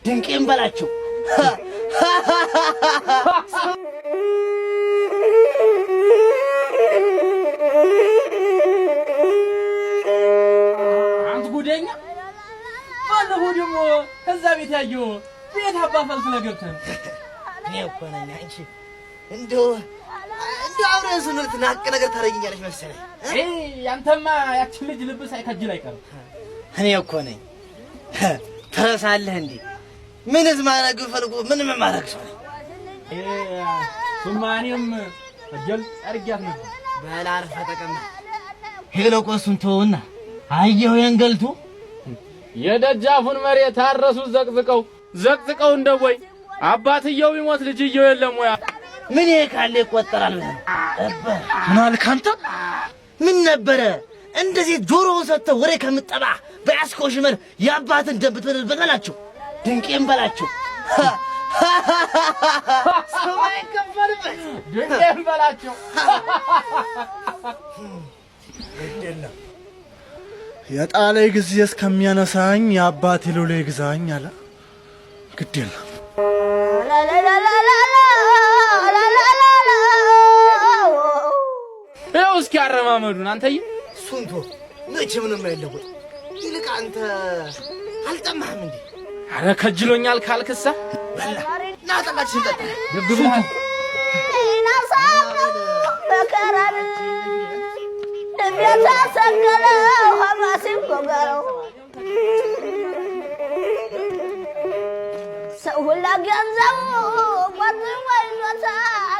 ድንቄም በላቸው። አንተ ጉደኛ፣ ባለፈው ደግሞ ከዛ ቤት ያየው ቤት አባ ፈልፍለህ ገብተህ ነው። እኔ እኮ ነኝ። አንቺ እንደው እንደው አብረን ስንል ናቅ ነገር ታደርጊኛለሽ መሰለኝ። አንተማ ያችን ልጅ ልብ ሳይከጅል አይቀርም። እኔ እኮ ነኝ። ትረሳለህ እንዴ? ምንስ ማድረግ ፈልጎ ምንም ማድረግ ሰው ነኝ። እሱማ እኔም ከጀል አድርጊያት ነበር። በል አርፈህ ተቀመጥ። ሄሎ ቆሱን ተወውና አየሁ የንገልቱ የደጃፉን መሬት አረሱት ዘቅዝቀው ዘቅዝቀው እንደ ቦይ አባትየው ቢሞት ልጅየው የለም ወይ? ምን ይሄ ካለ ይቆጠራል ብለህ ነው? ምን አልክ አንተ? ምን ነበረ እንደዚህ ጆሮውን ሰጥተህ ወሬ ከምጠባ በያዝከው ሽመል የአባትን ደም ብትበልበት በላቸው። ድንቄም በላቸው። ሰማይ ከፈልበት። ድንቄም በላቸው። የጣለኝ ጊዜ እስከሚያነሳኝ የአባቴ ሎሌ ግዛኝ አለ። ግድ የለም። ይኸው እስኪ አረማመዱን አንተዬ። እሱን ተወው፣ መቼ ምንም አይለወጥ። ይልቅ አንተ አልጠማህም እንዴ? አረ ከጅሎኛል ካልክሳ በላ ና ጠላችን ጠጣ። ደግብሃል። ሰው ሁላ ገንዘቡ ቆጥቦ ይዞታል።